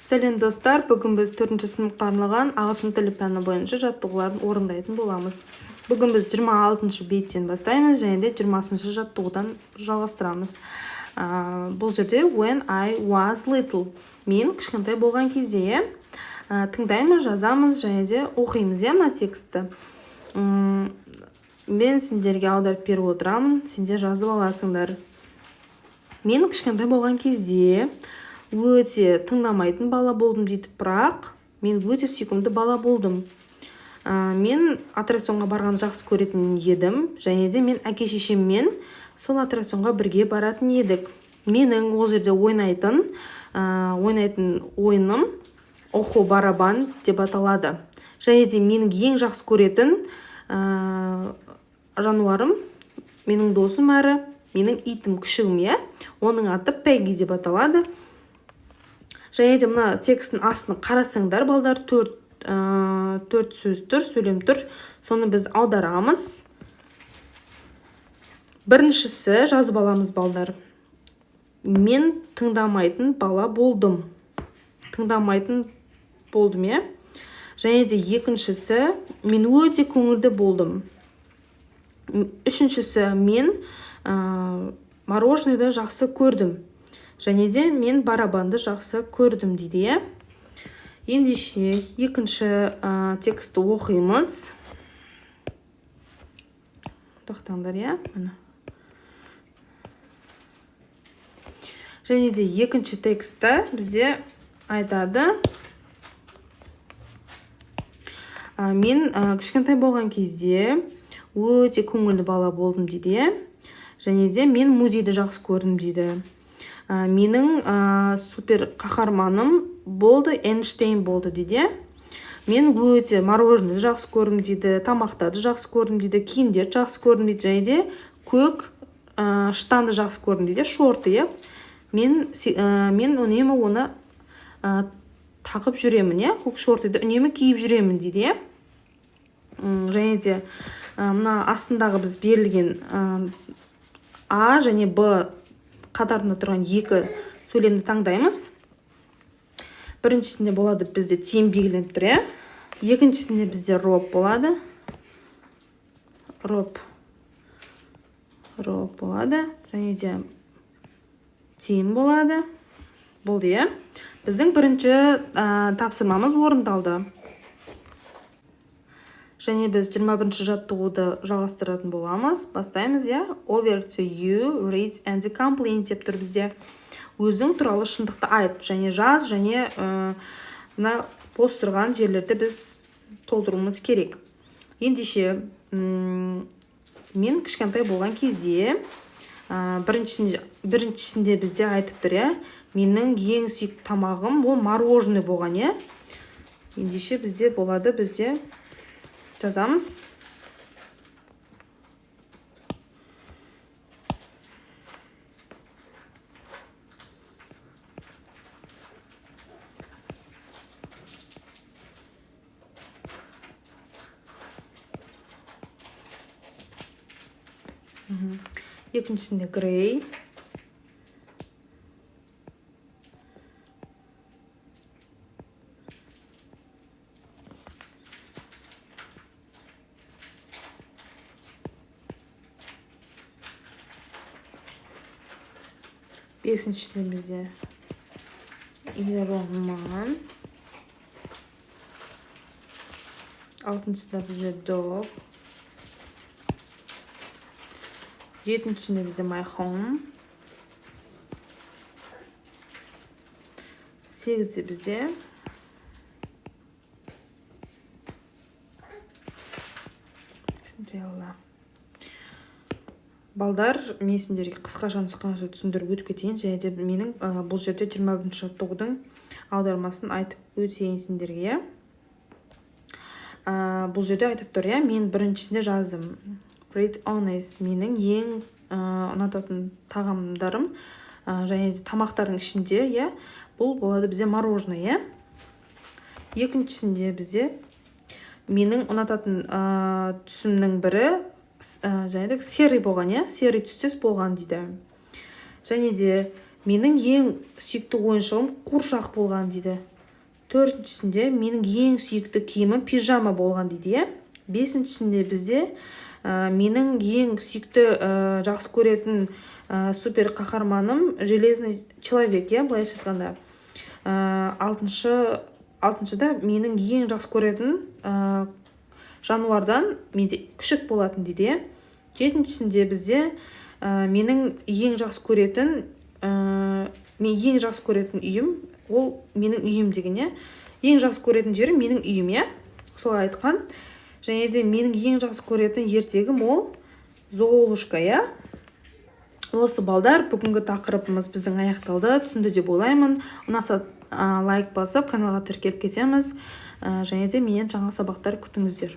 Сәлем, достар! Бүгін біз төртінші сыныпқа арналған ағылшын тілі пәні бойынша жаттығуларын орындайтын боламыз. Бүгін біз 26 беттен бастаймыз және де 20 жаттығудан жалғастырамыз. Бұл жерде "When I was little", мен кішкентай болған кезде, иә. Тыңдаймыз, жазамыз және де оқимыз, иә, мына текстті. Мен сендерге аударып беріп отырамын, сендер жазып аласыңдар. Мен кішкентай болған кезде өте тыңдамайтын бала болдым дейді, бірақ мен өте сүйкімді бала болдым. Мен аттракционға барғанды жақсы көретін едім және де мен әке шешеммен сол аттракционға бірге баратын едік. Менің ол жерде ойнайтын ойыным "Охо барабан" деп аталады. Және де менің ең жақсы көретін жануарым, менің досым әрі менің итім, күшігім, иә, оның аты Пегги деп аталады. Және де мына тексттің астын қарасаңдар, балдар, төрт сөз тұр, сөйлем тұр, соны біз аударамыз. Біріншісі, жазып аламыз, балдар: мен тыңдамайтын бала болдым, тыңдамайтын болдым, иә. Және де екіншісі, мен өте көңілді болдым. Үшіншісі, мен мороженыйды жақсы көрдім және де мен барабанды жақсы көрдім дейді, иә. Ендеше екінші текстті оқимыз. Тоқтаңдар, иә, міне. Және де екінші текстті бізде айтады: мен кішкентай болған кезде өте көңілді бала болдым дейді, иә. Және де мен музейді жақсы көрдім дейді. Менің супер қаһарманым болды, Эйнштейн болды дейді, иә. Мен өте мороженое жақсы көрдім дейді, тамақтарды жақсы көрдім дейді, киімдерді жақсы көрдім дейді және де көк штанды жақсы көрдім дейді, шорты, иә. Мен үнемі оны тағып жүремін, иә, көк шортыды үнемі киіп жүремін дейді, иә. Және де мына астындағы біз берілген А және Б қатарында тұрған екі сөйлемді таңдаймыз. Біріншісінде болады бізде тең белгіленіп тұр, иә. Екіншісінде бізде Роб болады, Роб болады және де Тим болады. Болды, иә, біздің бірінші тапсырмамыз орындалды. Және біз 21 жаттығуды жалғастыратын боламыз, бастаймыз, иә. "Over to you, read and complete" деп тұр бізде. Өзің туралы шындықты айт және жаз және мына бос тұрған жерлерді біз толтыруымыз керек. Ендеше, мен кішкентай болған кезде, біріншісінде бізде айтып тұр, иә, менің ең сүйікті тамағым ол мороженое болған, иә. Ендеше бізде болады, бізде жазамыз: Екіншісінде grey. Бесіншісінде бізде Iron. Алтыншысында бізде dog. Жетіншісінде бізде my home. Сегізде бізде Cinderella. Балдар, мен сендерге қысқаша нұсқаша түсіндіріп өтіп кетейін және де менің бұл жерде 21 жаттығудың аудармасын айтып өтейін сендерге, иә. Бұл жерде айтып тұр, иә, мен біріншісінде жаздым read honest. Менің ең ұнататын тағамдарым және де тамақтардың ішінде, иә, бұл болады бізде мороженое, иә. Екіншісінде бізде менің ұнататын түсімнің бірі және де серый болған, иә, серый түстес болған дейді. Және де менің ең сүйікті ойыншығым қуыршақ болған дейді. Төртіншісінде менің ең сүйікті киімім пижама болған дейді, иә. Бесіншісінде бізде менің ең сүйікті, жақсы көретін супер қаһарманым Железный человек, иә, былайша айтқанда. Алтыншыда менің ең жақсы көретін жануардан менде күшік болатын дейді, иә. Жетіншісінде бізде менің ең жақсы көретін мен ең жақсы көретін үйім ол менің үйім деген, иә. Ең жақсы көретін жерім менің үйім, иә, солай айтқан. Және де менің ең жақсы көретін ертегім ол Золушка, иә. Осы, балдар, бүгінгі тақырыбымыз біздің аяқталды. Түсінді деп ойлаймын. Ұнаса, лайк басып, каналға тіркеліп кетеміз. Және де менен жаңа сабақтар күтіңіздер.